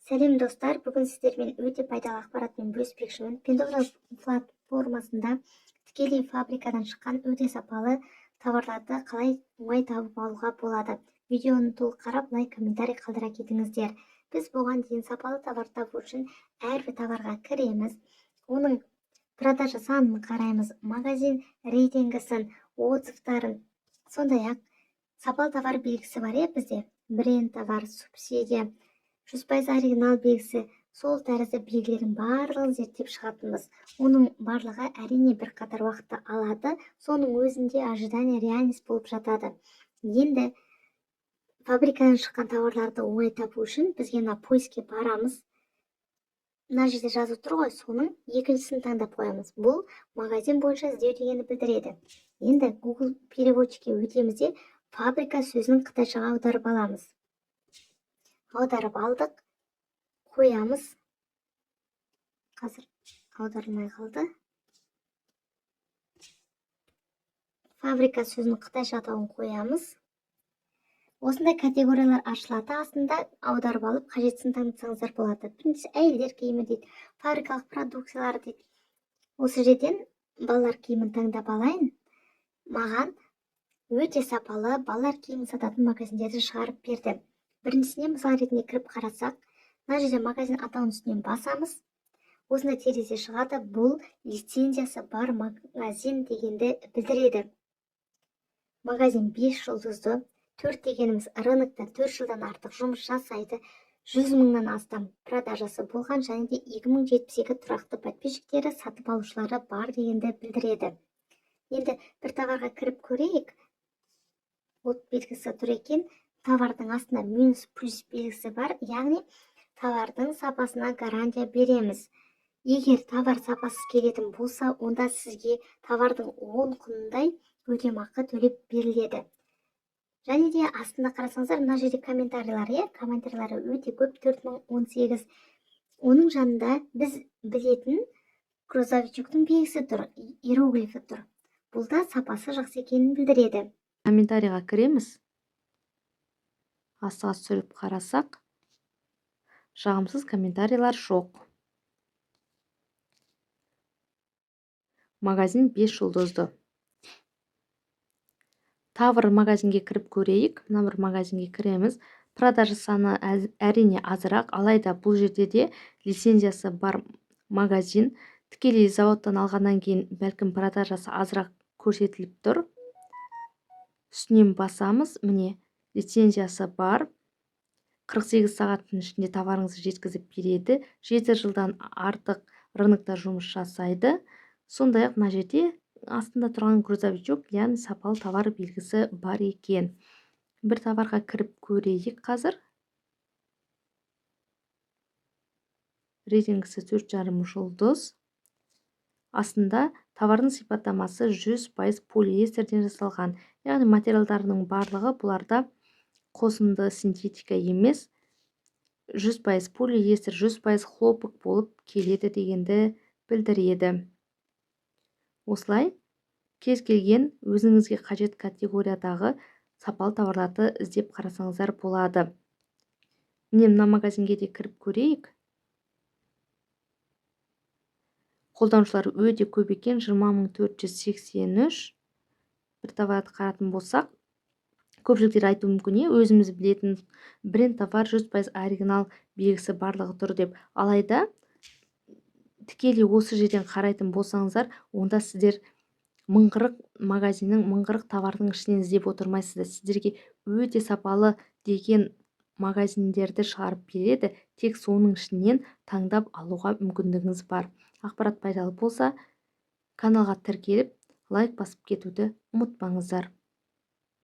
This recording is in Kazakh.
Сәлем, достар! Бүгін сіздермен өте пайдалы ақпаратпен бөліспекшімін. Пиндуодуо платформасында тікелей фабрикадан шыққан өте сапалы товарларды қалай оңай тауып алуға болады? Видеоны толық қарап, лайк, комментарий қалдыра кетіңіздер. Біз бұған дейін сапалы товар табу үшін әрбір товарға кіреміз, оның продажа санын қараймыз, магазин рейтингісін, отзывтарын, сондай-ақ сапалы товар белгісі бар, иә, бізде бренд товар, субсидия, 100% оригинал белгісі, сол тәрізді белгілердің барлығын зерттеп шығатынбыз. Оның барлығы, әрине, бірқатар уақытты алады, соның өзінде ожидание реальность болып жатады. Енді фабрикадан шыққан тауарларды оңай табу үшін бізге мына поискке барамыз. Мына жерде жазып тұр ғой, соның екіншісін таңдап қоямыз. Бұл магазин бойынша іздеу дегенді білдіреді. Енді Google переводчикке өтеміз де, фабрика сөзін қытайшаға аударып аламыз. Аударып алдық, қоямыз. Қазір аударылмай қалды. Фабрика сөзінің қытайша атауын қоямыз. Осындай категориялар ашылады. Астында аударып алып, қажеттісін таңдасаңыздар болады. Біріншісі әйелдер киімі дейді, фабрикалық продукциялар дейді. Осы жерден балалар киімін таңдап алайын. Маған өте сапалы балалар киімін сататын магазиндерді шығарып берді. Біріншісіне мысал ретінде кіріп қарасақ, мына жерде магазин атауының үстінен басамыз. Осындай терезе шығады. Бұл лицензиясы бар магазин дегенді білдіреді. Магазин 5 жұлдызды. 4 дегеніміз рынокта 4 жылдан артық жұмыс жасайды, 100 мыңнан астам продажасы болған және де 2072 тұрақты подписчиктері, сатып алушылары бар дегенді білдіреді. Енді бір товарға кіріп көрейік. От белгісі тұр екен. Товардың астында минус, плюс белгісі бар, яғни товардың сапасына гарантия береміз. Егер товар сапасыз келетін болса, онда сізге товардың 10 құнындай өтемақы төлеп беріледі. Және де астында қарасаңыздар, мына жерде комментарийлар, иә, комментарийлары өте көп, 4018. Оның жанында біз білетін грузовичоктың белгісі тұр, иероглифі тұр. Бұл да сапасы жақсы екенін білдіреді. Комментарийға кіреміз. Астыға түсіріп қарасақ, жағымсыз комментарийлар жоқ. Магазин 5 жұлдызды. Товар магазинге кіріп көрейік. Мына бір магазинге кіреміз. Продажа саны әрине азырақ, алайда бұл жерде де лицензиясы бар магазин. Тікелей заводтан алғаннан кейін бәлкім продажасы азырақ көрсетіліп тұр. Үстінен басамыз, міне, лицензиясы бар. 48 сағаттың ішінде товарыңызды жеткізіп береді. 7 жылдан артық рынокта жұмыс жасайды. Сондай-ақ мына жерде астында тұрған грузовичок, яғни сапалы товар белгісі бар екен. Бір товарға кіріп көрейік қазір. Рейтингісі 4,5 жұлдыз. Астында товардың сипаттамасы 100% полиэстерден жасалған. Яғни материалдарының барлығы бұларда қосынды, синтетика емес, 100% полиэстер, 100% хлопок болып келеді дегенді білдіреді. Осылай кез келген өзіңізге қажет категориядағы сапалы товарларды іздеп қарасаңыздар болады. Міне, мына магазинге де кіріп көрейік. Қолданушылар өте көп екен, 20 483. Бір товарды қаратын болсақ, көпшіліктер айтуы мүмкін, е, өзіміз білетін бренд товар, 100% оригинал белгісі барлығы тұр деп. Алайда тікелей осы жерден қарайтын болсаңыздар, онда сіздер 1040 магазиннің, 1040 товардың ішінен іздеп отырмайсыздар. Сіздерге өте сапалы деген магазиндерді шығарып береді, тек соның ішінен таңдап алуға мүмкіндігіңіз бар. Ақпарат пайдалы болса, каналға тіркеліп, лайк басып кетуді ұмытпаңыздар.